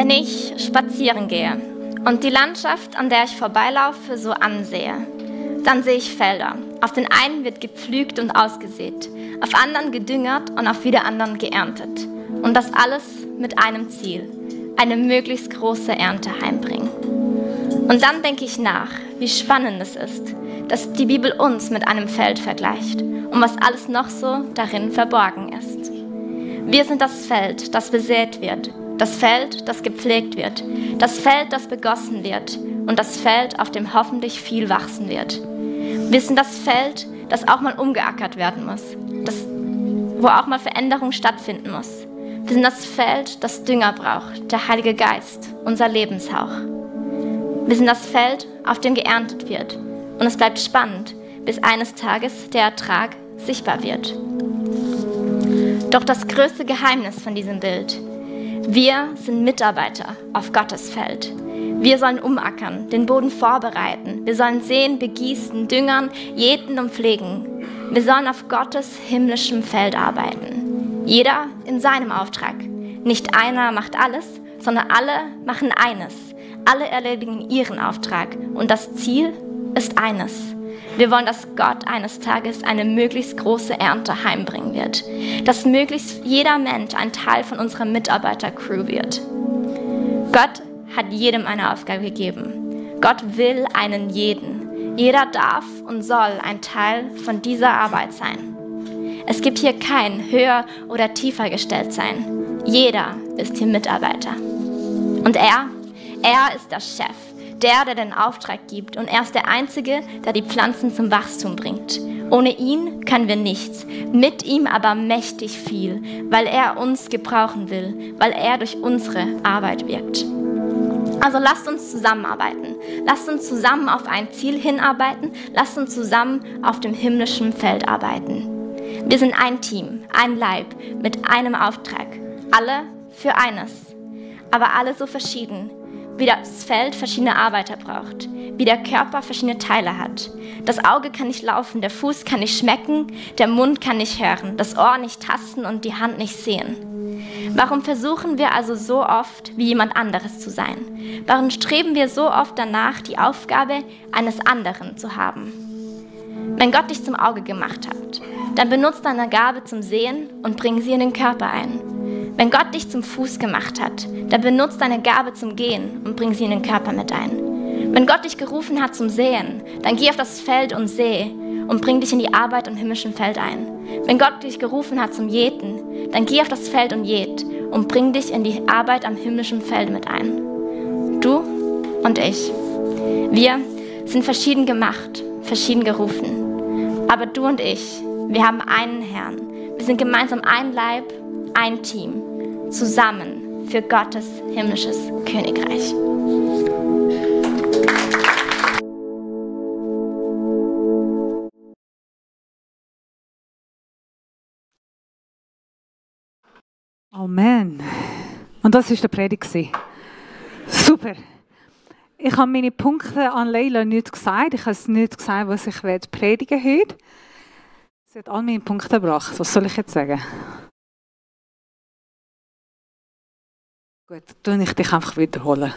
Wenn ich spazieren gehe und die Landschaft, an der ich vorbeilaufe, so ansehe, dann sehe ich Felder. Auf den einen wird gepflügt und ausgesät, auf anderen gedüngert und auf wieder anderen geerntet. Und das alles mit einem Ziel, eine möglichst große Ernte heimbringen. Und dann denke ich nach, wie spannend es ist, dass die Bibel uns mit einem Feld vergleicht und was alles noch so darin verborgen ist. Wir sind das Feld, das besät wird, das Feld, das gepflegt wird, das Feld, das begossen wird und das Feld, auf dem hoffentlich viel wachsen wird. Wir sind das Feld, das auch mal umgeackert werden muss, wo auch mal Veränderung stattfinden muss. Wir sind das Feld, das Dünger braucht, der Heilige Geist, unser Lebenshauch. Wir sind das Feld, auf dem geerntet wird. Und es bleibt spannend, bis eines Tages der Ertrag sichtbar wird. Doch das größte Geheimnis von diesem Bild: wir sind Mitarbeiter auf Gottes Feld. Wir sollen umackern, den Boden vorbereiten. Wir sollen säen, begießen, düngern, jäten und pflegen. Wir sollen auf Gottes himmlischem Feld arbeiten. Jeder in seinem Auftrag. Nicht einer macht alles, sondern alle machen eines. Alle erledigen ihren Auftrag. Und das Ziel ist eines. Wir wollen, dass Gott eines Tages eine möglichst große Ernte heimbringen wird. Dass möglichst jeder Mensch ein Teil von unserer Mitarbeiter-Crew wird. Gott hat jedem eine Aufgabe gegeben. Gott will einen jeden. Jeder darf und soll ein Teil von dieser Arbeit sein. Es gibt hier kein höher oder tiefer gestellt sein. Jeder ist hier Mitarbeiter. Und er ist der Chef, der den Auftrag gibt. Und er ist der Einzige, der die Pflanzen zum Wachstum bringt. Ohne ihn können wir nichts, mit ihm aber mächtig viel, weil er uns gebrauchen will, weil er durch unsere Arbeit wirkt. Also lasst uns zusammenarbeiten. Lasst uns zusammen auf ein Ziel hinarbeiten. Lasst uns zusammen auf dem himmlischen Feld arbeiten. Wir sind ein Team, ein Leib mit einem Auftrag. Alle für eines, aber alle so verschieden. Wie das Feld verschiedene Arbeiter braucht, wie der Körper verschiedene Teile hat. Das Auge kann nicht laufen, der Fuß kann nicht schmecken, der Mund kann nicht hören, das Ohr nicht tasten und die Hand nicht sehen. Warum versuchen wir also so oft, wie jemand anderes zu sein? Warum streben wir so oft danach, die Aufgabe eines anderen zu haben? Wenn Gott dich zum Auge gemacht hat, dann benutzt deine Gabe zum Sehen und bring sie in den Körper ein. Wenn Gott dich zum Fuß gemacht hat, dann benutzt deine Gabe zum Gehen und bring sie in den Körper mit ein. Wenn Gott dich gerufen hat zum Säen, dann geh auf das Feld und säe und bring dich in die Arbeit am himmlischen Feld ein. Wenn Gott dich gerufen hat zum Jäten, dann geh auf das Feld und jät und bring dich in die Arbeit am himmlischen Feld mit ein. Du und ich, wir sind verschieden gemacht, verschieden gerufen. Aber du und ich, wir haben einen Herrn. Wir sind gemeinsam ein Leib, ein Team, zusammen für Gottes himmlisches Königreich. Amen. Und das war der Predigt. Super. Ich habe meine Punkte an Leila nicht gesagt. Ich habe es nicht gesagt, was ich predigen heute. Sie hat all meine Punkte gebracht. Was soll ich jetzt sagen? Gut, dann ich dich einfach wiederholen.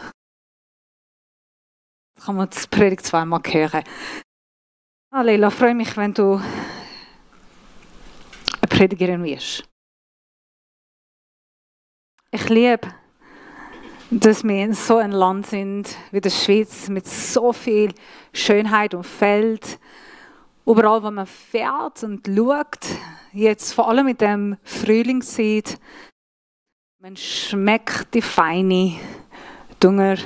Jetzt kann man das Predigt zweimal hören. Leila, ich freue mich, wenn du eine Predigerin wirst. Ich liebe, dass wir in so einem Land sind wie der Schweiz mit so viel Schönheit und Feld. Überall, wo man fährt und schaut, jetzt vor allem mit dem Frühlingszeit, man schmeckt die feine Dünger.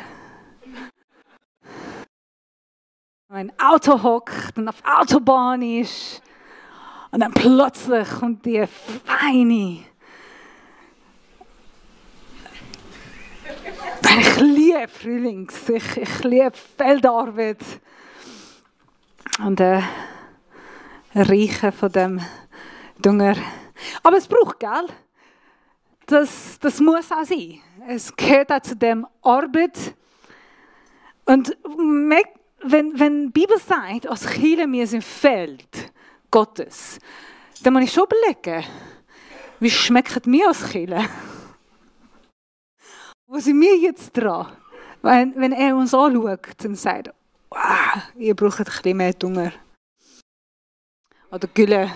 Wenn ein Auto hockt und auf der Autobahn ist und dann plötzlich kommt die feine. Ich liebe Frühlings, ich liebe Feldarbeit und Riechen von dem Dünger. Aber es braucht, gell? Das muss auch sein. Es gehört auch zu dem Arbeit. Und wenn die Bibel sagt, als Kirche wir sind Feld Gottes, dann muss ich schon überlegen, wie schmeckt mir als Kirche? Wo sind wir jetzt dran? Wenn er uns anschaut und sagt, wow, ihr braucht ein bisschen mehr Dünger. Oder Gülle.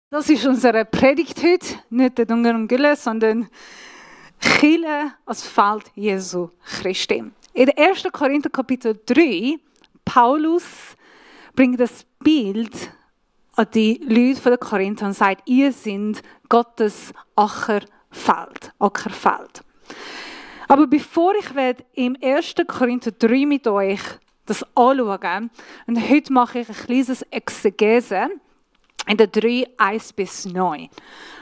Das ist unsere Predigt heute. Nicht der Dünger und Gülle, sondern Kirche als Feld Jesu Christi. In 1. Korinther Kapitel 3, Paulus bringt das Bild an die Leute von der Korinther und sagt, ihr seid Gottes Ackerfeld. Aber bevor ich im 1. Korinther 3 mit euch das anschauen, und heute mache ich ein kleines Exegese in der 3, 1-9.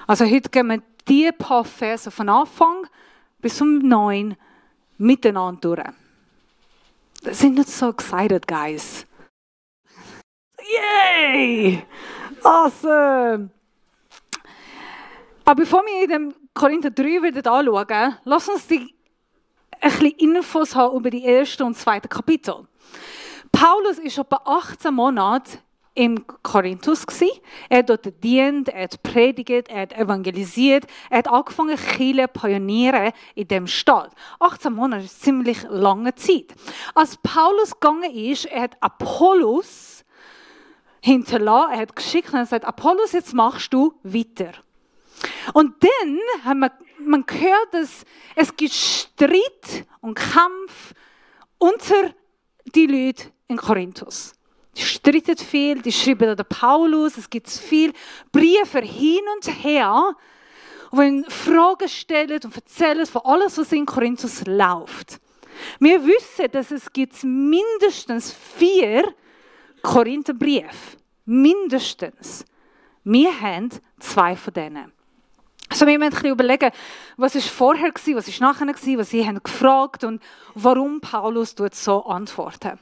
Also heute gehen wir die paar Verse von Anfang bis zum 9 miteinander durch. Das sind nicht so excited, guys. Yay! Awesome! Aber bevor wir in dem Korinther 3 anschauen, lass uns ein bisschen Infos haben über die 1. und 2. Kapitel. Paulus war etwa 18 Monate im Korinthus. Er hat dort gedient, er hat predigt, er hat evangelisiert, er hat angefangen, Kirche pionieren in diesem Stadt. 18 Monate ist eine ziemlich lange Zeit. Als Paulus gegangen ist, er hat Apollos hinterlassen, er hat geschickt und er hat gesagt, Apollos, jetzt machst du weiter. Und dann haben man gehört, dass es gibt Streit und Kampf unter die Leute in Korinthus. Die streiten viel, die schreiben an den Paulus, es gibt viele Briefe hin und her, wo ihn Fragen stellen und erzählen von alles, was in Korinthus läuft. Wir wissen, dass es gibt mindestens 4 Korintherbriefe. Mindestens. Wir haben 2 von denen. Also wir müssen ein bisschen überlegen, was war vorher, was war nachher, was sie haben gefragt und warum Paulus so antwortet.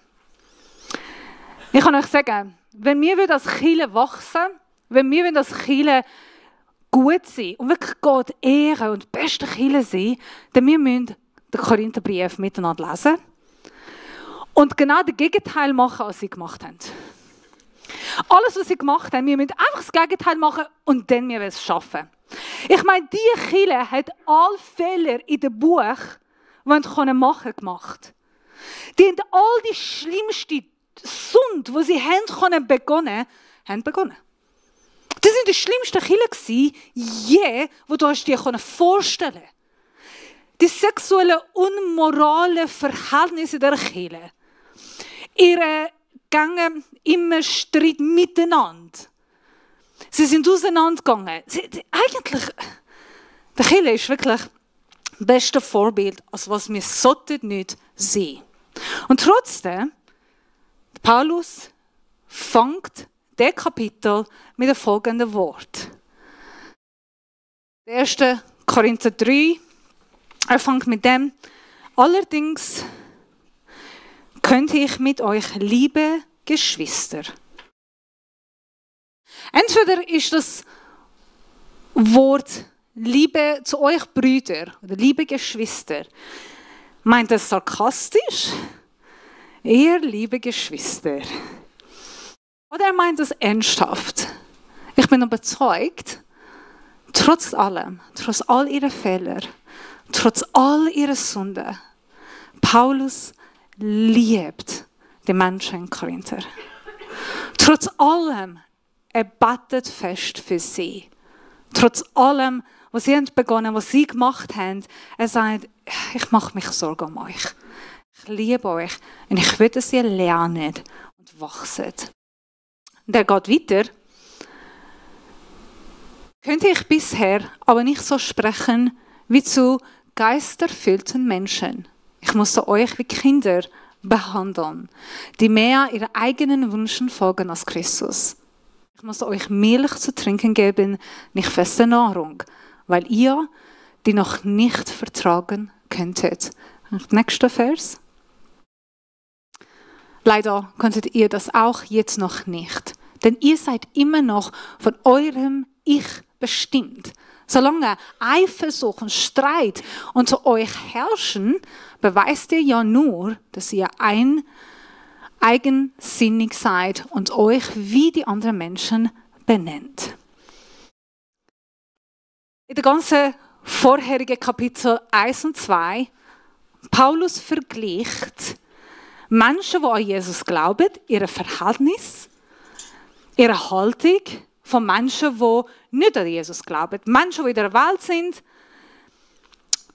Ich kann euch sagen, wenn wir als Kirche wachsen, wenn wir als Kirche gut sein und wirklich Gott ehren und die beste Kirche sein, dann müssen wir den Korintherbrief miteinander lesen und genau das Gegenteil machen, was sie gemacht haben. Alles, was sie gemacht haben, wir müssen einfach das Gegenteil machen und dann müssen wir es schaffen. Ich meine, diese Kirche hat alle Fehler in dem Buch, die man machen konnte, gemacht. Die haben all die schlimmsten Sünde, die sie begonnen haben. Das sind die schlimmsten Kirchen je, die du dir vorstellen konntest. Die sexuellen, unmoralen Verhältnisse der Kirche. Ihre Gänge immer Streit miteinander. Sie sind auseinandergegangen. Eigentlich, der Kirche ist wirklich das beste Vorbild, als was wir sollten nicht sehen. Und trotzdem, Paulus fängt das Kapitel mit dem folgenden Wort. 1. Korinther 3, er fängt mit dem, allerdings könnte ich mit euch, liebe Geschwister. Entweder ist das Wort Liebe zu euch Brüder oder liebe Geschwister, meint es sarkastisch? Ihr liebe Geschwister. Oder er meint es ernsthaft. Ich bin überzeugt, trotz allem, trotz all ihrer Fehler, trotz all ihrer Sünden, Paulus liebt die Menschen in Korinther. Trotz allem, er betet fest für sie. Trotz allem, was sie begonnen, was sie gemacht haben, er sagt, ich mache mich Sorgen um euch. Ich liebe euch und ich will, dass ihr lernt und wachset. Und er geht weiter. Könnte ich bisher aber nicht so sprechen wie zu geisterfüllten Menschen. Ich musste euch wie Kinder behandeln, die mehr ihren eigenen Wünschen folgen als Christus. Ich musste euch Milch zu trinken geben, nicht feste Nahrung, weil ihr die noch nicht vertragen könntet. Nächster Vers. Leider könntet ihr das auch jetzt noch nicht, denn ihr seid immer noch von eurem Ich bestimmt. Solange Eifersucht und Streit unter euch herrschen, beweist ihr ja nur, dass ihr eigensinnig seid und euch wie die anderen Menschen benennt. In dem ganzen vorherigen Kapitel 1 und 2, Paulus vergleicht Menschen, die an Jesus glauben, ihr Verhältnis, ihre Haltung von Menschen, die nicht an Jesus glauben. Menschen, die in der Welt sind,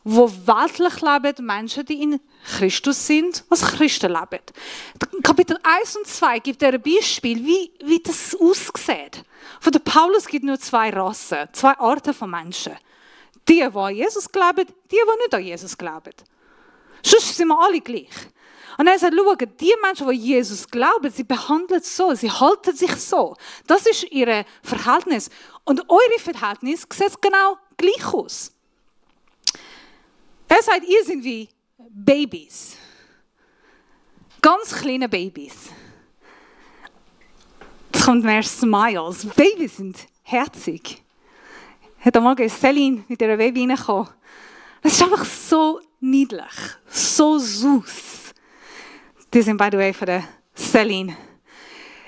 die weltlich leben, Menschen, die in Christus sind, als Christen leben. Kapitel 1 und 2 gibt er ein Beispiel, wie das aussieht. Von der Paulus gibt es nur 2 Rassen, 2 Arten von Menschen. Die an Jesus glauben, die nicht an Jesus glauben. Sonst sind wir alle gleich. Und er sagt, schau, die Menschen, die Jesus glauben, sie behandeln so, sie halten sich so. Das ist ihr Verhältnis. Und eure Verhältnis sieht genau gleich aus. Er sagt, ihr seid wie Babys. Ganz kleine Babys. Jetzt kommt mehr Smiles. Babys sind herzig. Hat einmal Celine mit ihrer Baby reingekommen. Das ist einfach so niedlich, so süß. Die sind by the way von der Celine.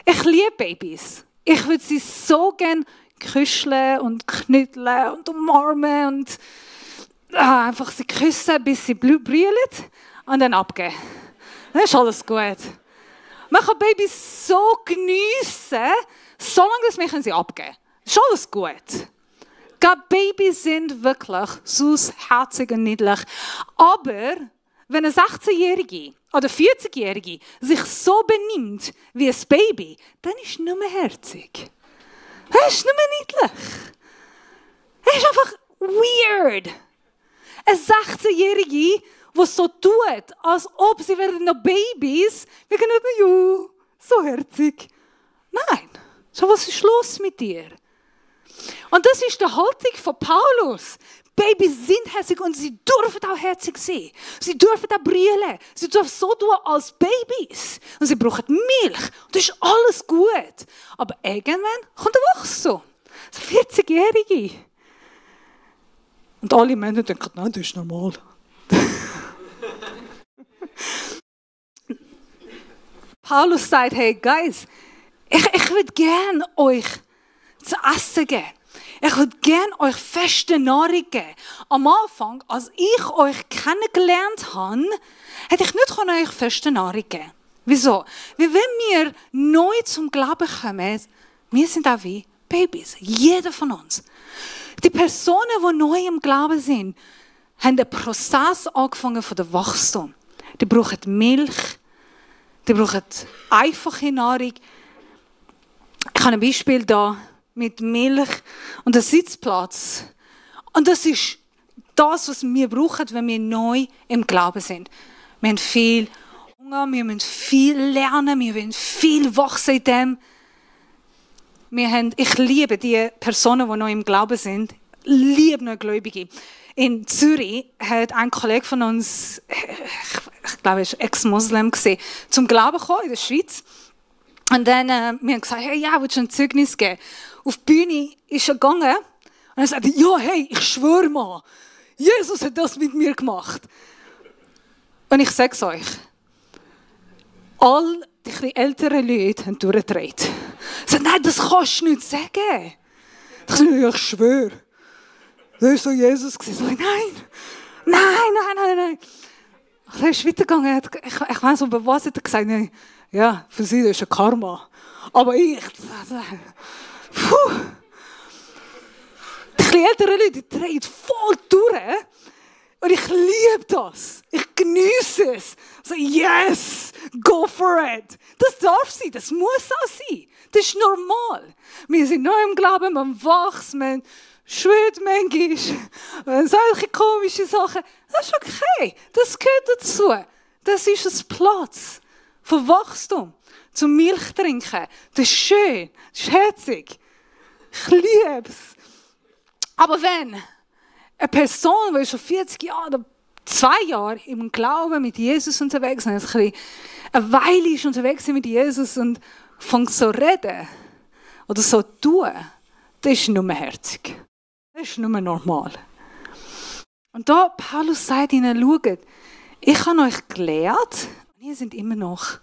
Ich liebe Babys. Ich würde sie so gerne kuscheln und knütteln und umarmen und einfach sie küssen, bis sie brüllen und dann abgeben. Dann ist alles gut. Man kann Babys so geniessen, solange wir sie abgeben können. Ist alles gut. Babys sind wirklich süß, herzig und niedlich. Aber wenn eine 16-Jährige oder 40-Jährige sich so benimmt wie ein Baby, dann ist es nicht mehr herzig. Das ist nicht mehr niedlich. Das ist einfach weird. Eine 16-Jährige, die so tut, als ob sie noch Babys wären, ja, so herzig. Nein, so, was ist los mit dir? Und das ist die Haltung von Paulus. Babys sind herzig und sie dürfen auch herzig sein. Sie dürfen auch brüllen. Sie dürfen so tun als Babys. Und sie brauchen Milch. Und das ist alles gut. Aber irgendwann kommt der Wachstum. So 40-Jährige. Und alle Männer denken, nein, das ist normal. Paulus sagt, hey, Guys, ich würde gerne euch zu essen geben. Ich würde gerne euch feste Nahrung geben. Am Anfang, als ich euch kennengelernt habe, hätte ich nicht euch feste Nahrung geben. Wieso? Weil wenn wir neu zum Glauben kommen, wir sind auch wie Babys. Jeder von uns. Die Personen, die neu im Glauben sind, haben einen Prozess angefangen von der Wachstum. Die brauchen Milch, die brauchen einfache Nahrung. Ich habe ein Beispiel da mit Milch und einem Sitzplatz. Und das ist das, was wir brauchen, wenn wir neu im Glauben sind. Wir haben viel Hunger, wir müssen viel lernen, wir wollen viel wachsen in dem. Ich liebe die Personen, die neu im Glauben sind. Ich liebe Neugläubige. In Zürich hat ein Kollege von uns, ich glaube, er war Ex-Moslem, zum Glauben gekommen in der Schweiz. Und dann wir haben gesagt, hey, ja, willst du ein Zeugnis geben? Auf die Bühne ist er gegangen und er sagte, ja, hey, ich schwöre mal, Jesus hat das mit mir gemacht. Und ich sage es euch, all die älteren Leute haben durchgedreht. Sie sagen, nein, das kannst du nicht sagen. Ich sage, ja, ich schwöre. Das war so Jesus. Ich sage, nein. Er ist weitergegangen. Ich weiss, aber was hat er gesagt? Ja, für sie das ist ein Karma. Aber ich... Die älteren Leute drehen voll durch. Und ich liebe das. Ich genieße es. So, yes, go for it. Das darf sein, das muss auch sein. Das ist normal. Wir sind neu im Glauben, man wächst, man schwört manchmal, solche komische Sachen. Das ist okay, das gehört dazu. Das ist ein Platz für Wachstum, zum Milch trinken. Das ist schön, das ist herzig. Ich liebe es. Aber wenn eine Person, die schon 40 Jahre oder 2 Jahre im Glauben mit Jesus unterwegs ist, eine Weile ist unterwegs mit Jesus und fängt so reden oder so tun, das ist nur herzig. Das ist nur normal. Und da Paulus sagt ihnen, schaut, ich habe euch gelehrt, ihr seid immer noch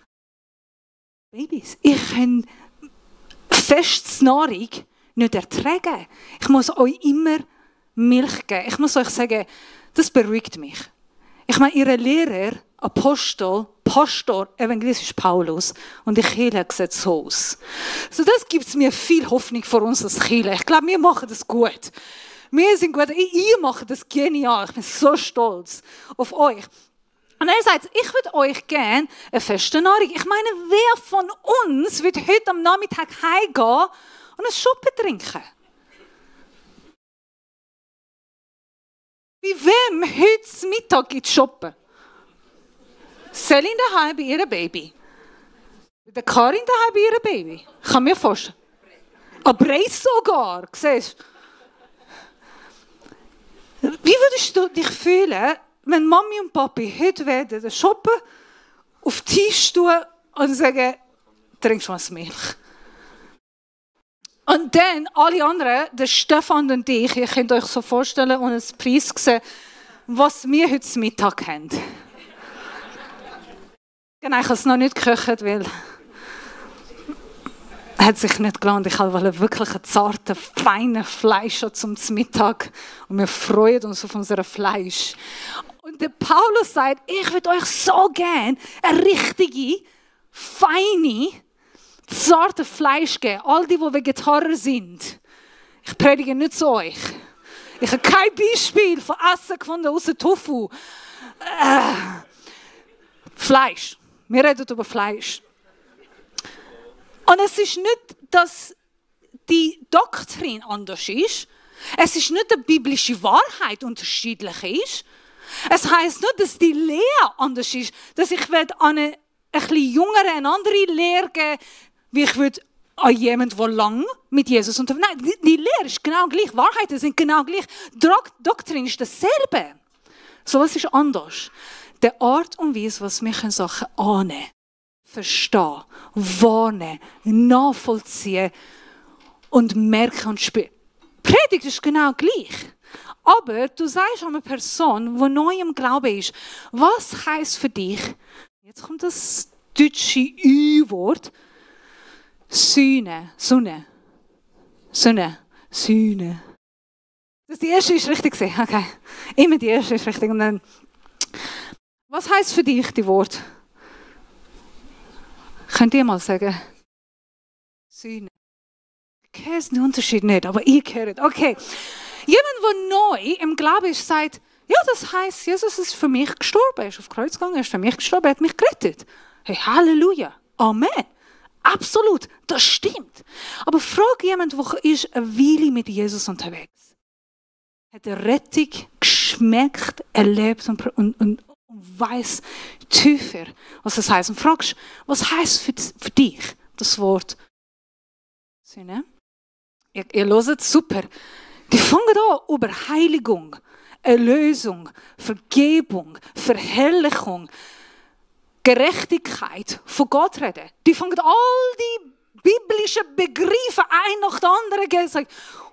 Babys. Ich kann festes Nahrung nicht ertragen. Ich muss euch immer Milch gegeben. Ich muss euch sagen, das beruhigt mich. Ich meine, ihre Lehrer, Apostel, Pastor, Evangelist ist Paulus und die Kirche sieht so aus. So, das gibt mir viel Hoffnung für uns als Kirche. Ich glaube, wir machen das gut. Wir sind gut. Ihr macht das genial. Ich bin so stolz auf euch. Und er sagt, ich würde euch gerne eine feste Nahrung. Ich meine, wer von uns wird heute am Nachmittag heimgehen und einen Schuppen trinken? Bei wem heute Mittag geht shoppen? Selin daheim bei ihrem Baby. Der Karin daheim bei ihrem Baby. Ich kann mir vorstellen. Aber sogar, siehst du? Wie würdest du dich fühlen, wenn Mami und Papi heute werden den Shoppen auf den Tisch tun und sagen, trinkst du was Milch? Und dann alle anderen, der Stefan und ich, ihr könnt euch so vorstellen und einen Preis sehen, was wir heute Mittag haben. Genau, ich habe es noch nicht gekocht, weil hat sich nicht gelohnt. Ich wollte wirklich einen zarten, feinen Fleisch zum Mittag und wir freuen uns auf unser Fleisch. Und der Paulus sagt, ich würde euch so gerne eine richtige, feine, zarte Fleisch geben. All die Vegetarier sind. Ich predige nicht zu euch. Ich habe kein Beispiel von Essen gefunden, außer Tofu. Fleisch. Wir reden über Fleisch. Und es ist nicht, dass die Doktrin anders ist. Es ist nicht, dass die biblische Wahrheit unterschiedlich ist. Es heisst nicht, dass die Lehre anders ist. Dass ich an einen etwas jüngeren eine andere Lehre geben, wie ich würde an jemanden, der lang mit Jesus unterwegs ist. Nein, die Lehre ist genau gleich. Wahrheiten sind genau gleich. Doktrin ist dasselbe. So was ist anders. Die Art und Weise, was wir Sachen annehmen, verstehen, wahrnehmen, nachvollziehen und merken und spüren. Predigt ist genau gleich. Aber du sagst an eine Person, die neu im Glauben ist, was heisst für dich, jetzt kommt das deutsche Ü-Wort, Sühne, Sonne. Sonne, Sühne. Das die erste ist richtig gesehen, okay. Immer die erste ist richtig. Und dann, was heisst für dich die Wort? Könnt ihr mal sagen? Sühne. Ich kenne den Unterschied nicht, aber ihr kennt. Okay. Jemand, der neu im Glauben ist, sagt, ja, das heisst, Jesus ist für mich gestorben. Er ist auf Kreuz gegangen, er ist für mich gestorben, er hat mich gerettet. Hey, Halleluja. Amen. Absolut, das stimmt. Aber frag jemand, der ist eine Weile mit Jesus unterwegs. Hat er Rettung geschmeckt, erlebt und weiss tiefer, was das heisst. Und fragst, was heisst für dich das Wort Sühne? Ihr hört super. Die fangen an über Heiligung, Erlösung, Vergebung, Verherrlichung, Gerechtigkeit von Gott reden. Die fangen all die biblischen Begriffe ein nach der anderen gehen und sagen,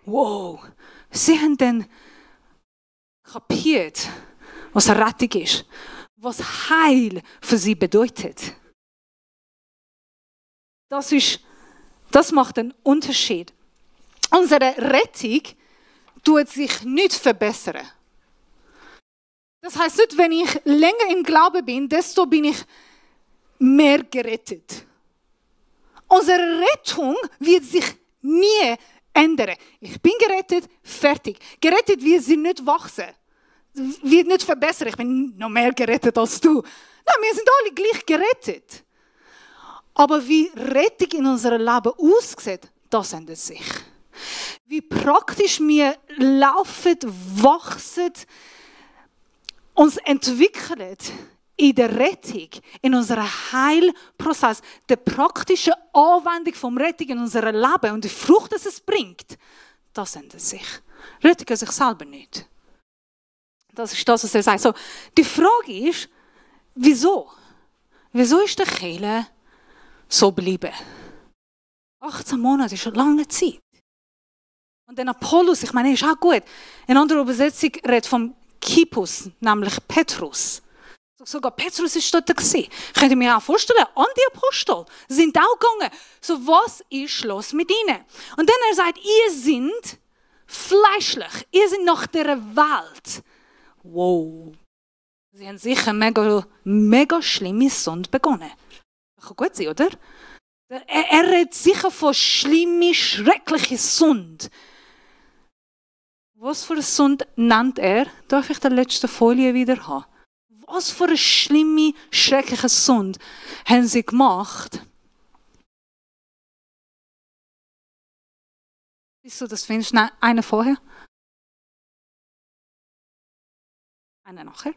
wow, sie haben dann kapiert, was Rettung ist, was Heil für sie bedeutet. Das macht einen Unterschied. Unsere Rettung tut sich nicht verbessern. Das heisst nicht, wenn ich länger im Glauben bin, desto bin ich mehr gerettet. Unsere Rettung wird sich nie ändern. Ich bin gerettet, fertig. Gerettet wird sie nicht wachsen. Wird nicht verbessern. Ich bin noch mehr gerettet als du. Nein, wir sind alle gleich gerettet. Aber wie Rettung in unserem Leben aussieht, das ändert sich. Wie praktisch wir laufen, wachsen, uns entwickeln in der Rettung, in unserem Heilprozess, der praktischen Anwendung vom Rettung in unserem Leben und die Frucht, die es bringt, das ändert sich. Rettung an sich selber nicht. Das ist das, was er sagt. So, die Frage ist, wieso? Wieso ist der Kirche so geblieben? 18 Monate ist eine lange Zeit. Und dann Apollos, ich meine, ist auch gut. Eine andere Übersetzung redet vom Kippus, nämlich Petrus. Sogar Petrus ist dort gewesen. Könnt ihr mir auch vorstellen, an die Apostel sind auch gegangen. So, was ist los mit ihnen? Und dann er sagt, ihr seid fleischlich, ihr seid nach dieser Welt. Wow. Sie haben sicher mega schlimme Sünde begonnen. Das kann gut sein, oder? Er redet sicher von schlimmer, schrecklicher Sünde. Was für eine Sünde nennt er? Darf ich die letzte Folie wieder haben? Was für eine schlimme, schreckliche Sünde haben sie gemacht? Wieso, das findest du? Eine vorher? Eine nachher?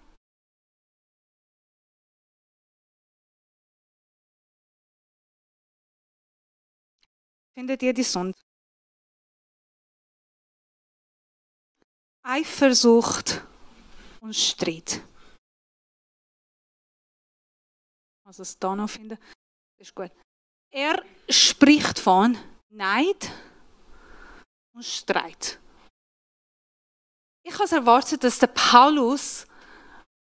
Findet ihr die Sünde? Eifersucht und Streit. Also es da noch finden, ist gut. Er spricht von Neid und Streit. Ich habe erwartet, dass der Paulus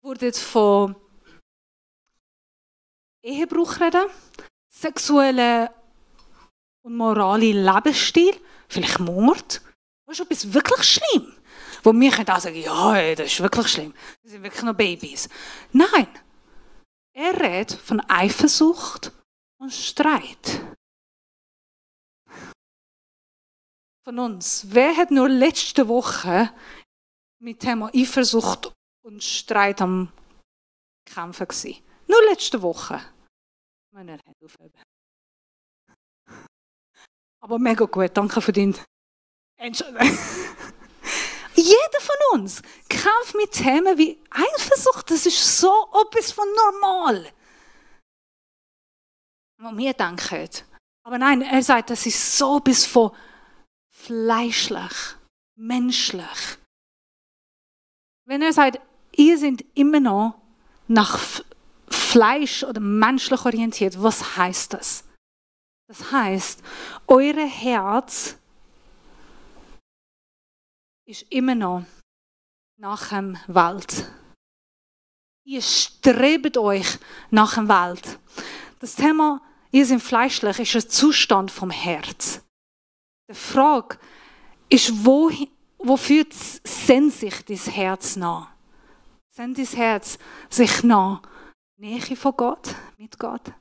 würde von Ehebruch reden, sexuellen und moralen Lebensstil, vielleicht Mord. Das ist etwas wirklich schlimm. Wo wir können auch sagen, ja, das ist wirklich schlimm. Das sind wirklich noch Babys. Nein, er redet von Eifersucht und Streit. Von uns. Wer hat nur letzte Woche mit Thema Eifersucht und Streit am Kämpfen gewesen? Nur letzte Woche. Aber mega gut, danke für deinen Entschuldigung. Jeder von uns kämpft mit Themen wie Eifersucht. Das ist so etwas von normal. Was wir denken. Aber nein, er sagt, das ist so etwas von fleischlich, menschlich. Wenn er sagt, ihr seid immer noch nach Fleisch oder menschlich orientiert, was heißt das? Das heißt, euer Herz ist immer noch nach der Welt. Ihr strebt euch nach der Welt. Das Thema, ihr seid fleischlich, ist ein Zustand vom Herz. Die Frage ist, wofür sehnt sich dein Herz nach? Sehnt dein Herz sich nach Nähe von Gott, mit Gott?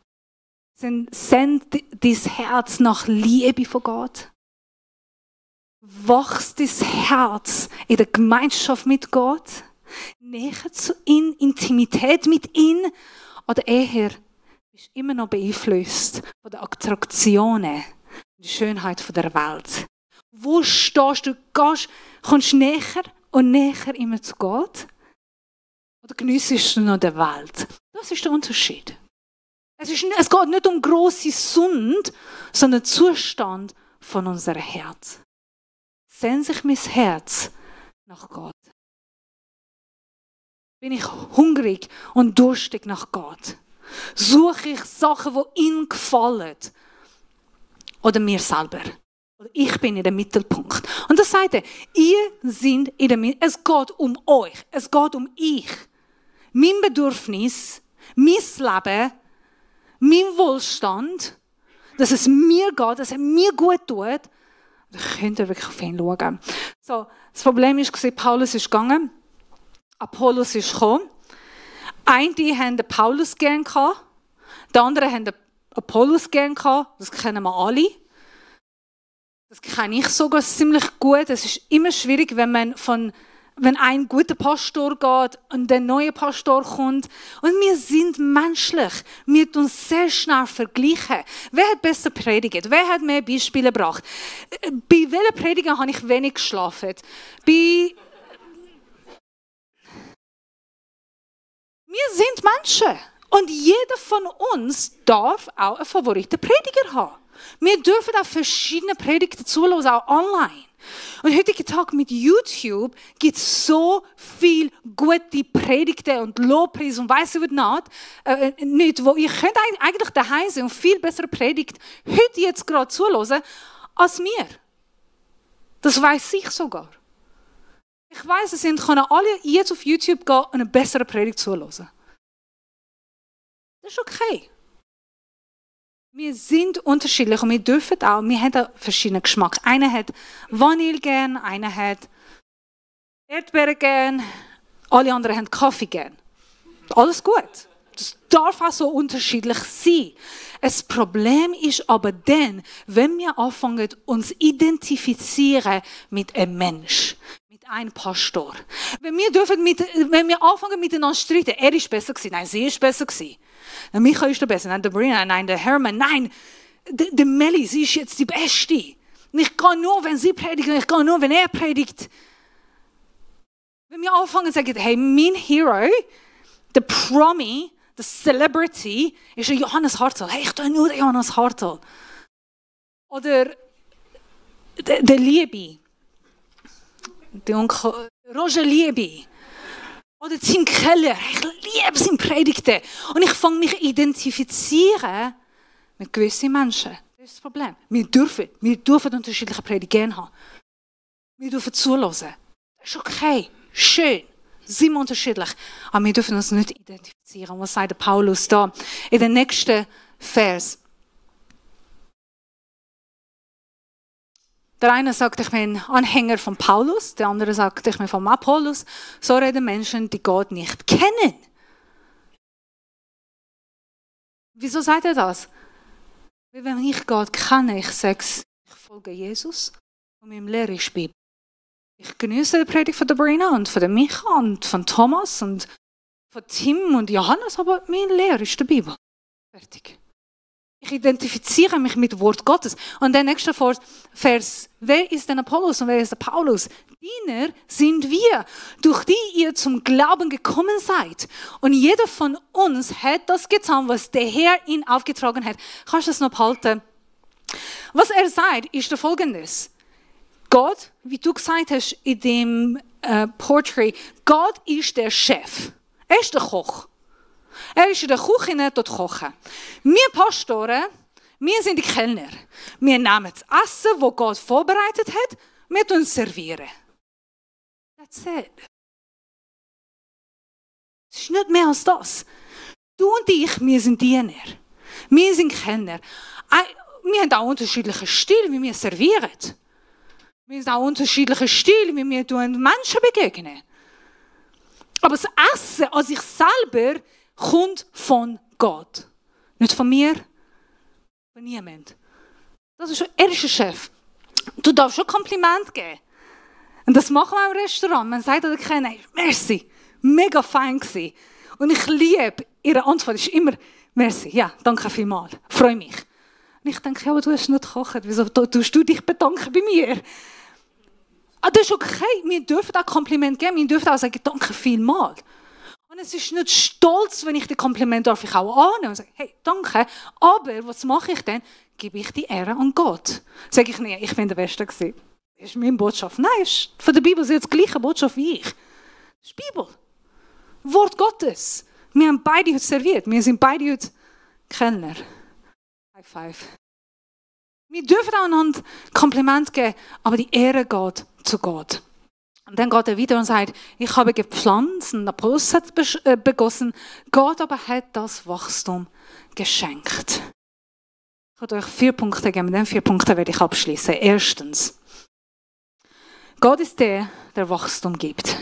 Sehnt dein Herz nach Liebe von Gott? Wächst dein Herz in der Gemeinschaft mit Gott? Näher zu ihm, Intimität mit ihm? Oder eher bist du immer noch beeinflusst von den Attraktionen, der Schönheit der Welt? Wo stehst du? Kommst du näher und näher immer zu Gott? Oder geniessest du noch die Welt? Das ist der Unterschied. Es geht nicht um grosse Sünde, sondern Zustand von unserem Herz. Sehnt sich mein Herz nach Gott? Bin ich hungrig und durstig nach Gott? Suche ich Sachen, die ihm gefallen? Oder mir selber? Oder ich bin in dem Mittelpunkt. Und das sagt er, ihr seid in der Mitte. Es geht um euch. Es geht um ich. Mein Bedürfnis, mein Leben, mein Wohlstand, dass es mir geht, dass es mir gut tut. Da könnt ihr wirklich auf ihn schauen. So, das Problem war, Paulus ist gegangen, Apollos ist gekommen. Einige haben den Paulus gern gehabt, die anderen haben den Apollos gern gehabt. Das kennen wir alle. Das kenne ich sogar ziemlich gut. Es ist immer schwierig, wenn ein guter Pastor geht und ein neuer Pastor kommt. Und wir sind menschlich. Wir tun uns sehr schnell vergleichen. Wer hat besser predigt? Wer hat mehr Beispiele gebracht? Bei welchen Predigern habe ich wenig geschlafen? Wir sind Menschen. Und jeder von uns darf auch einen Favoritenprediger haben. Wir dürfen auch verschiedene Predigten zuhören, auch online. Und heutigen Tag mit YouTube gibt es so viele gute Predigten und Lobpreis und weiss ich nicht, wo ihr könnt eigentlich daheim sein und viel bessere Predigt heute jetzt gerade zuhören als mir. Das weiss ich sogar. Ich weiss, es können alle jetzt auf YouTube gehen und eine bessere Predigt zuhören. Das ist okay. Wir sind unterschiedlich und wir dürfen auch, wir haben auch verschiedenen Geschmack. Einer hat Vanille gern, einer hat Erdbeeren gern, alle anderen haben Kaffee gern. Alles gut. Das darf auch so unterschiedlich sein. Das Problem ist aber dann, wenn wir anfangen, uns identifizieren mit einem Mensch, mit einem Pastor. Wenn wir anfangen miteinander zu streiten, er ist besser gewesen, nein, sie ist besser gewesen. Michael ist der Beste, nein, der Brina, nein, der Hermann, nein, der Melli, sie ist jetzt die Beste. Ich gehe nur, wenn sie predigt, ich gehe nur, wenn er predigt. Wenn wir anfangen zu sagen, hey, mein Hero, der Promi, der Celebrity, ist der Johannes Hartl. Hey, ich tue nur den Johannes Hartl. Oder der Liebe, der Onkel Roger Liebe. Oder Tim Keller, ich liebe seine Predigten. Und ich fange mich identifizieren mit gewissen Menschen. Das ist das Problem. Wir dürfen unterschiedliche Predigten haben. Wir dürfen zulassen. Das ist okay, schön, sind wir unterschiedlich. Aber wir dürfen uns nicht identifizieren. Was sagt der Paulus da in den nächsten Vers? Der eine sagt, ich bin Anhänger von Paulus, der andere sagt, ich bin von Apollos. So reden Menschen, die Gott nicht kennen. Wieso sagt er das? Weil wenn ich Gott kenne, ich sage, ich folge Jesus und meinem Lehrer ist Bibel. Ich genieße die Predigt von der Brina und von der Micha und von Thomas und von Tim und Johannes, aber mein Lehrer ist die Bibel. Fertig. Ich identifiziere mich mit dem Wort Gottes. Und der nächste Vers, wer ist denn Apollos und wer ist der Paulus? Diener sind wir, durch die ihr zum Glauben gekommen seid. Und jeder von uns hat das getan, was der Herr ihn aufgetragen hat. Kannst du das noch behalten? Was er sagt, ist Folgendes. Gott, wie du gesagt hast in dem Portrait, Gott ist der Chef. Er ist der Koch. Er ist in der Küche dort kochen. Wir Pastoren, wir sind die Kellner. Wir nehmen das Essen, das Gott vorbereitet hat, wir tun es servieren. That's it. Es ist nicht mehr als das. Du und ich, wir sind Diener. Wir sind Kellner. Wir haben auch unterschiedliche Stile, wie wir servieren. Wir haben auch unterschiedliche Stile, wie wir Menschen begegnen. Aber das Essen an sich selber kommt von Gott. Nicht von mir, von niemand. Er ist der Chef. Du darfst schon Kompliment geben. Und das machen wir im Restaurant. Man sagt an der Kellner, merci, mega fein gewesen. Und ich liebe, ihre Antwort ist immer, merci, ja, danke vielmals, freue mich. Und ich denke, ja, aber du hast nicht gekocht, wieso tust du dich bedanken bei mir? Das ist okay, wir dürfen auch Kompliment geben, wir dürfen auch sagen, danke vielmals. Und es ist nicht stolz, wenn ich das Kompliment darf ich auch annehmen und sage, hey, danke, aber was mache ich denn? Gebe ich die Ehre an Gott. Sage ich nicht, ich bin der Beste gewesen. Das ist meine Botschaft. Nein, von der Bibel ist jetzt die gleiche Botschaft wie ich. Das ist die Bibel. Wort Gottes. Wir haben beide heute serviert. Wir sind beide heute Kellner. High five. Wir dürfen auch einander Kompliment geben, aber die Ehre geht zu Gott. Und dann geht er wieder und sagt, ich habe gepflanzt und Apollos hat begossen, Gott aber hat das Wachstum geschenkt. Ich werde euch 4 Punkte geben, mit den 4 Punkten werde ich abschließen. Erstens, Gott ist der Wachstum gibt.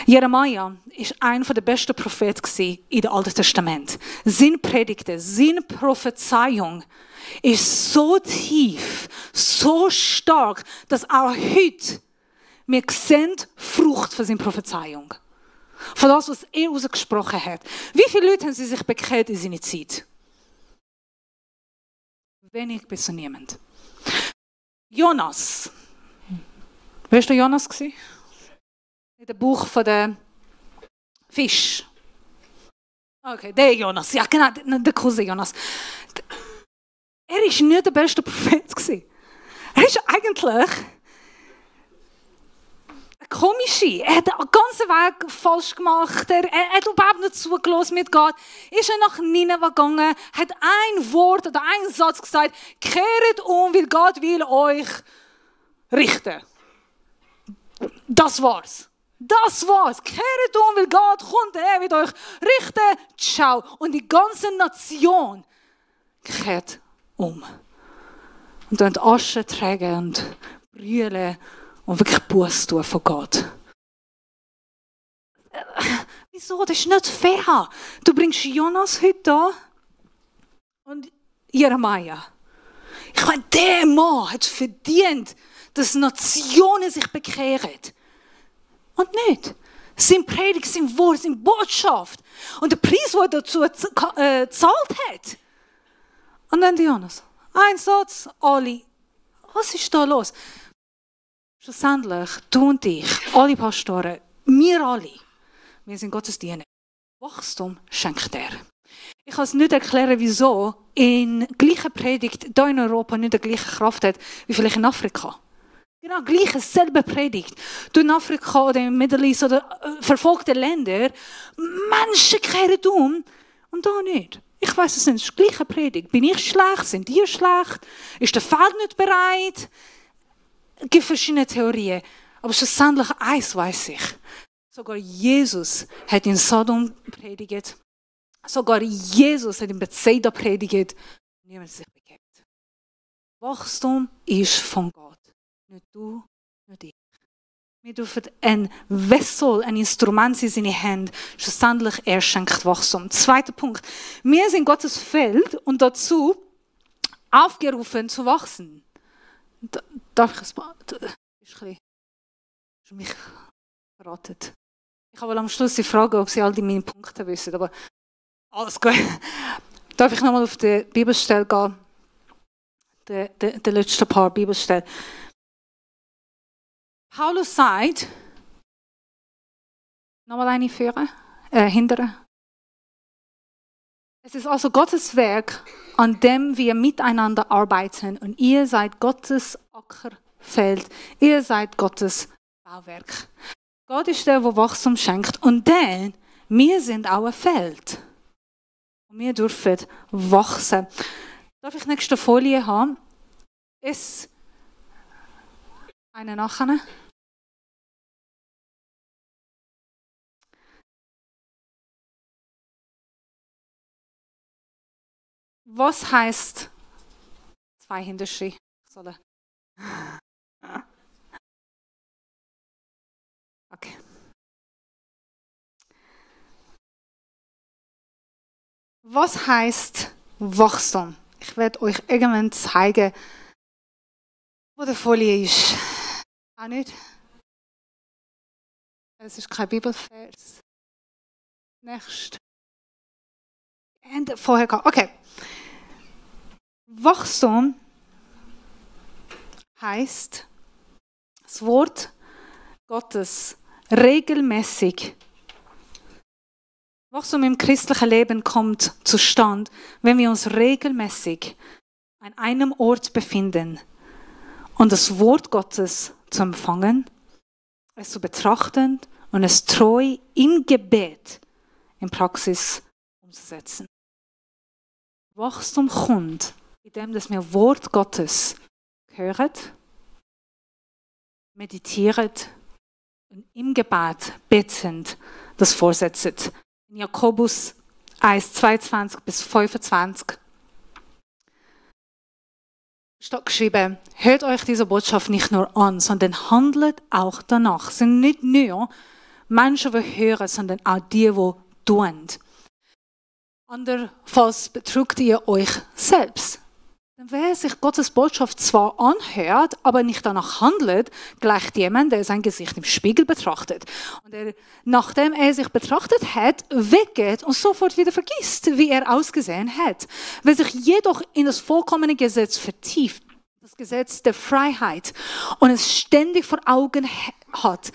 Jeremia war einer der besten Propheten in dem Alten Testament. Seine Predigten, seine Prophezeiung ist so tief, so stark, dass auch heute wir sehen Frucht von seiner Prophezeiung. Von das, was er ausgesprochen hat. Wie viele Leute haben sie sich bekehrt in seiner Zeit? Wenig bis zu niemand. Jonas. Wer war der Jonas? In dem Buch von der Fisch. Okay, der Jonas. Ja, genau, der Cousin Jonas. Er war nicht der beste Prophet. Er ist eigentlich komisch. Er hat den ganzen Weg falsch gemacht. Er hat überhaupt nicht zugelassen mit Gott. Ist er nach Nineveh gegangen, hat ein Wort oder einen Satz gesagt, kehret um, weil Gott will euch richten. Das war's. Das war's. Kehret um, weil Gott kommt, er wird euch richten. Ciao. Und die ganze Nation kehrt um. Und dann Asche tragen und brüllen und wirklich Buße tun von Gott. Wieso? Das ist nicht fair. Du bringst Jonas heute da und Jeremia. Ich meine, der Mann hat verdient, dass Nationen sich bekehren. Und nicht. Sein Predigt, sein Wort, seine Botschaft. Und der Preis, den er dazu gezahlt hat. Und dann Jonas. Ein Satz, alle. Was ist da los? Schlussendlich, du und ich, alle Pastoren, wir alle, wir sind Gottes Diener. Wachstum schenkt er. Ich kann es nicht erklären, wieso in gleicher Predigt hier in Europa nicht die gleiche Kraft hat, wie vielleicht in Afrika. Genau, gleiche, selbe Predigt. Du in Afrika oder im Middle East oder verfolgte Länder, Menschen kehren um und da nicht. Ich weiss es nicht, es ist die gleiche Predigt. Bin ich schlecht? Sind die schlecht? Ist der Feld nicht bereit? Es gibt verschiedene Theorien. Aber schlussendlich eins weiss ich. Sogar Jesus hat in Sodom predigt. Sogar Jesus hat in Bethsaida predigt. Niemand hat sich bekehrt. Wachstum ist von Gott. Nicht du, nicht ich. Wir dürfen ein Vessel, ein Instrument in seine Hände. Schlussendlich, er schenkt Wachstum. Zweiter Punkt. Wir sind Gottes Feld und dazu aufgerufen zu wachsen. Darf ich es mal? Das ist ein bisschen mich verraten. Ich habe am Schluss die Frage, ob Sie all meine Punkte wissen, aber alles gut. Darf ich nochmal auf die Bibelstelle gehen? Die letzten paar Bibelstellen. Paulus sagt, nochmal eine führen, hindern. Es ist also Gottes Werk, an dem wir miteinander arbeiten und ihr seid Gottes Ackerfeld, ihr seid Gottes Bauwerk. Gott ist der Wachstum schenkt und dann, wir sind auch ein Feld. Und wir dürfen wachsen. Darf ich nächste Folie haben? Eine nachher. Was heißt zwei Hinterschritte? Okay. Was heißt Wachstum? Ich werde euch irgendwann zeigen, wo die Folie ist. Auch nicht? Es ist kein Bibelvers. Nächst. Vorher gehabt. Okay. Wachstum heißt das Wort Gottes regelmäßig. Wachstum im christlichen Leben kommt zustande, wenn wir uns regelmäßig an einem Ort befinden und das Wort Gottes zu empfangen, es zu betrachten und es treu im Gebet in Praxis umzusetzen. Wachstum kommt, indem wir Wort Gottes hören, meditieren und im Gebet betend das vorsetzen. In Jakobus 1, 22 bis 25 steht geschrieben, hört euch diese Botschaft nicht nur an, sondern handelt auch danach. Es sind nicht nur Menschen, die hören, sondern auch die tun. Andernfalls betrügt ihr euch selbst. Denn wer sich Gottes Botschaft zwar anhört, aber nicht danach handelt, gleicht jemand, der sein Gesicht im Spiegel betrachtet. Und nachdem er sich betrachtet hat, weggeht und sofort wieder vergisst, wie er ausgesehen hat. Wer sich jedoch in das vollkommene Gesetz vertieft, das Gesetz der Freiheit, und es ständig vor Augen hat,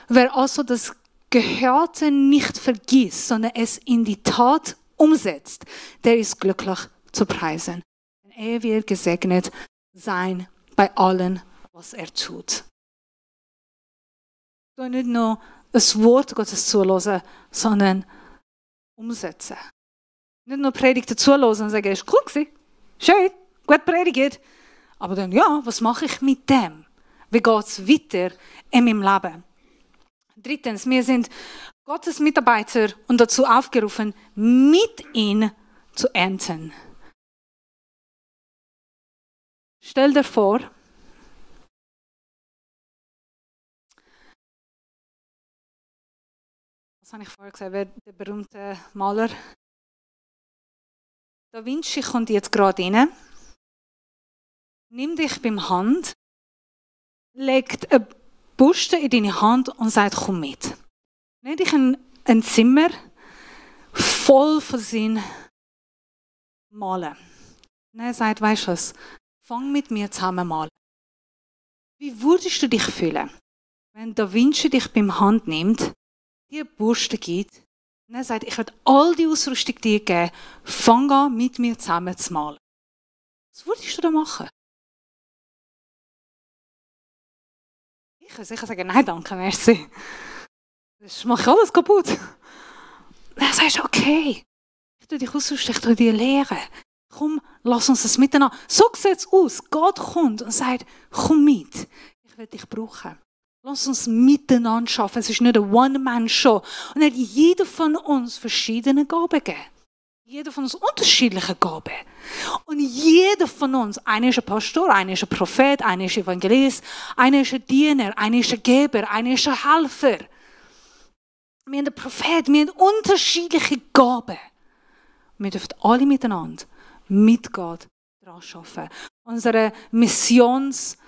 wer also das Gehörte nicht vergisst, sondern es in die Tat umsetzt, der ist glücklich zu preisen. Er wird gesegnet sein bei allem, was er tut. Du nicht nur das Wort Gottes zuhören, sondern umsetzen. Nicht nur Predigten zuhören und sagen, ist cool gewesen, schön, gut predigt. Aber dann, ja, was mache ich mit dem? Wie geht es weiter in meinem Leben? Drittens, wir sind Gottes Mitarbeiter und dazu aufgerufen, mit ihm zu ernten. Stell dir vor, was habe ich vorher gesagt, wer der berühmte Maler? Da Vinci kommt jetzt gerade rein, nimmt dich beim Hand, legt eine Buste in deine Hand und sagt, komm mit. Nimm dich in ein Zimmer voll von seinem Malen. Und er sagt, weißt du was, fang mit mir zusammen malen. Wie würdest du dich fühlen, wenn Da Vinci dich beim Hand nimmt, dir eine Buste gibt und er sagt, ich werde all die Ausrüstung dir geben, fang an mit mir zusammen zu malen. Was würdest du da machen? Ich würde sicher sagen, nein, danke, merci. Das mache ich alles kaputt. Dann sagst du, okay, ich tue dich ausrüsten, ich tue dir lehren. Komm, lass uns das miteinander. So sieht es aus. Gott kommt und sagt, komm mit, ich will dich brauchen. Lass uns miteinander arbeiten. Es ist nicht eine One-Man-Show. Und er hat jeder von uns verschiedene Gaben gegeben. Jeder von uns unterschiedliche Gaben. Und jeder von uns, einer ist ein Pastor, einer ist ein Prophet, einer ist ein Evangelist, einer ist ein Diener, einer ist ein Geber, einer ist ein Helfer. Wir haben einen Prophet, wir haben unterschiedliche Gaben. Wir dürfen alle miteinander mit Gott daran arbeiten. Unsere Missionsansage,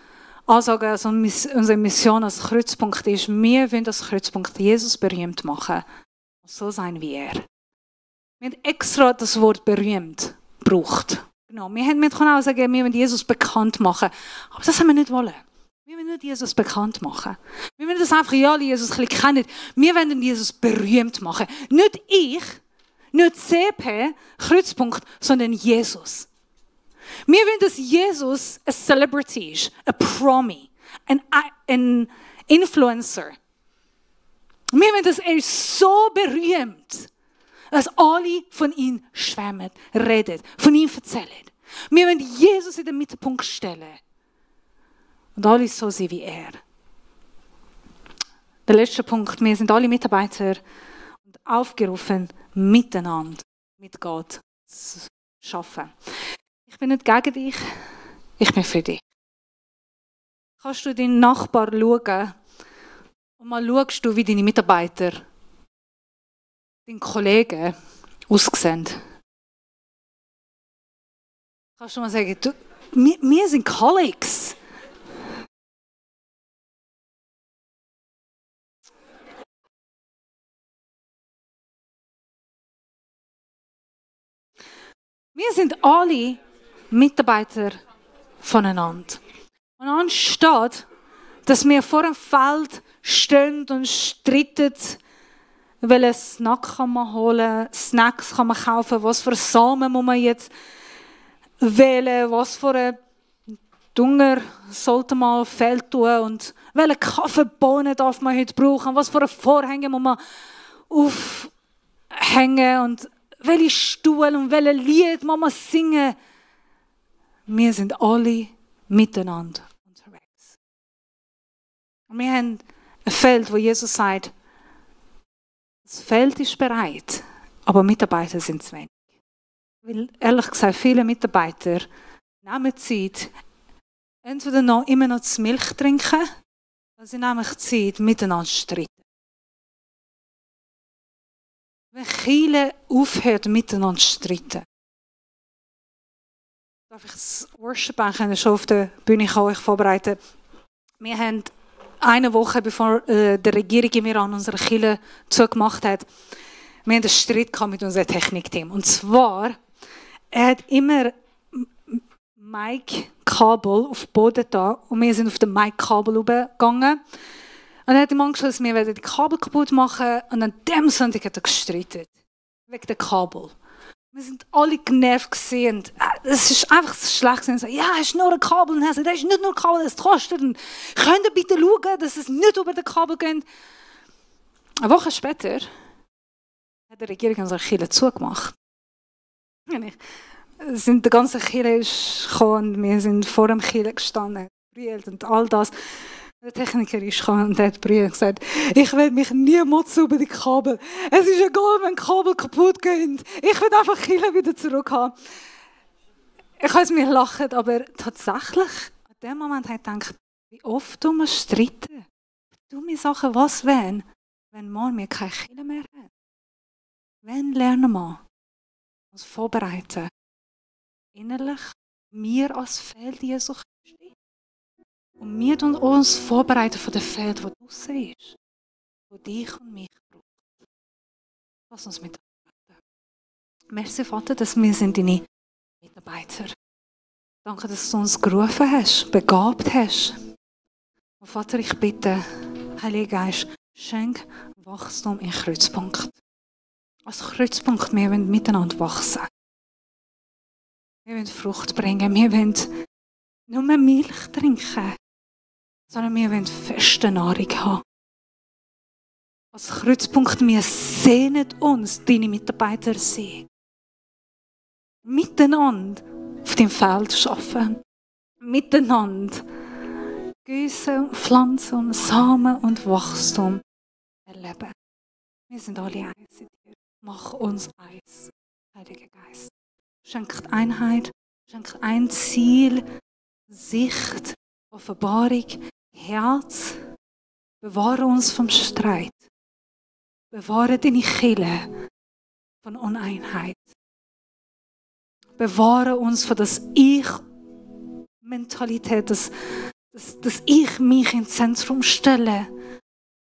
also unsere Mission als Kreuzpunkt ist, wir wollen als Kreuzpunkt Jesus berühmt machen. So sein wie er. Wir haben extra das Wort berühmt gebraucht. Genau. Wir können auch sagen, wir wollen Jesus bekannt machen. Aber das haben wir nicht wollen. Wir wollen nicht Jesus bekannt machen. Wir wollen das einfach, ja, Jesus ein bisschen kennen. Wir wollen Jesus berühmt machen. Nicht ich, nicht CP, Kreuzpunkt, sondern Jesus. Wir wollen, dass Jesus ein Celebrity ist, ein Promi, ein Influencer. Wir wollen, dass er so berühmt, dass alle von ihm schwärmen, reden, von ihm erzählen. Wir wollen Jesus in den Mittelpunkt stellen. Und alle so sein wie er. Der letzte Punkt, wir sind alle Mitarbeiter und aufgerufen, miteinander mit Gott zu arbeiten. Ich bin nicht gegen dich, ich bin für dich. Kannst du deinen Nachbar schauen und mal schaust du, wie deine Mitarbeiter, deine Kollegen aussehen? Kannst du mal sagen, wir sind Colleagues. Wir sind alle Mitarbeiter voneinander. Und anstatt, dass wir vor dem Feld stehen und streiten, welchen Snack kann man holen, Snacks kann man kaufen, was für Samen muss man jetzt wählen, was für einen Dünger sollte man auf Feld tun und welche Kaffeebohnen darf man heute brauchen, was für eine Vorhänge muss man aufhängen und welche Stuhl und welche Lied muss man singen. Wir sind alle miteinander unterwegs. Und wir haben ein Feld, wo Jesus sagt, das Feld ist bereit, aber Mitarbeiter sind zu wenig. Weil, ehrlich gesagt, viele Mitarbeiter nehmen Zeit, entweder noch immer noch die Milch trinken, oder sie nehmen Zeit, miteinander zu streiten. Wenn Kirche aufhört, miteinander zu streiten, darf ich das Worship schon auf der Bühne euch vorbereiten. Wir haben eine Woche, bevor die Regierung im Iran unsere Kirche zugemacht hat, wir haben einen Streit mit unserem Technikteam. Und zwar, er hat immer Mic-Kabel auf den Boden da und wir sind auf den Mic-Kabel gegangen. Und er hat ihm Angst, dass wir die Kabel kaputt machen und an dem Sonntag hat er gestritten. Wegen der Kabel. Wir sind alle genervt gesehen. Es ist einfach schlecht gewesen. Ja, es ist nur ein Kabel. Und er sagt, es ist nicht nur ein Kabel, es kostet. Und könnt ihr bitte schauen, dass es nicht über den Kabel geht? Eine Woche später hat die Regierung unsere Kirche zugemacht. Die ganze Kirche ist gekommen und wir sind vor dem Kirche gestanden, gebrüllt und all das. Der Techniker ist gekommen und hat gesagt, ich will mich niemals über die Kabel. Es ist egal, wenn Kabel kaputt gehen. Ich will einfach Kirche wieder zurück haben. Ich kann es mir lachen, aber tatsächlich, an dem Moment habe ich gedacht, wie oft wir streiten. Dumme Sachen, was wenn morgen wir keine Kinder mehr haben? Wenn lernen wir uns vorbereiten? Innerlich, wir als Feld Jesu Christi. Und wir tun uns vorbereiten für das Feld, das draussen ist. Wo dich und mich braucht. Lass uns miteinander beten. Merci, Vater, dass wir sind deine Mitarbeiter. Danke, dass du uns gerufen hast, begabt hast. Und Vater, ich bitte, Heiliger Geist, schenk Wachstum in Kreuzpunkt. Als Kreuzpunkt, wir wollen miteinander wachsen. Wir wollen Frucht bringen, wir wollen nicht nur Milch trinken, sondern wir wollen feste Nahrung haben. Als Kreuzpunkt, wir sehnen uns, deine Mitarbeiter sein. Miteinander auf dem Feld arbeiten. Miteinander Gießen, Pflanzen und Samen und Wachstum erleben. Wir sind alle eins in dir. Mach uns eins, Heiliger Geist. Schenkt Einheit, schenkt ein Ziel, Sicht, Offenbarung, Herz. Bewahre uns vom Streit. Bewahre deine Kirche von Uneinheit. Bewahre uns von der Ich-Mentalität, dass ich mich ins Zentrum stelle.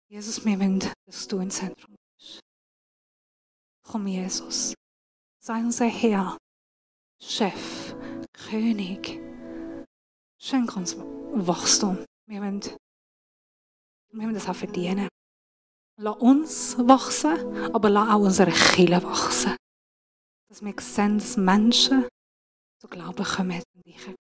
Jesus, wir wollen, dass du ins Zentrum bist. Komm, Jesus. Sei unser Herr, Chef, König. Schenk uns Wachstum. Wir wollen das auch verdienen. Lass uns wachsen, aber lass auch unsere Kirche wachsen. Dass wir sehen, dass Menschen zu Glauben kommen und dich erkennen.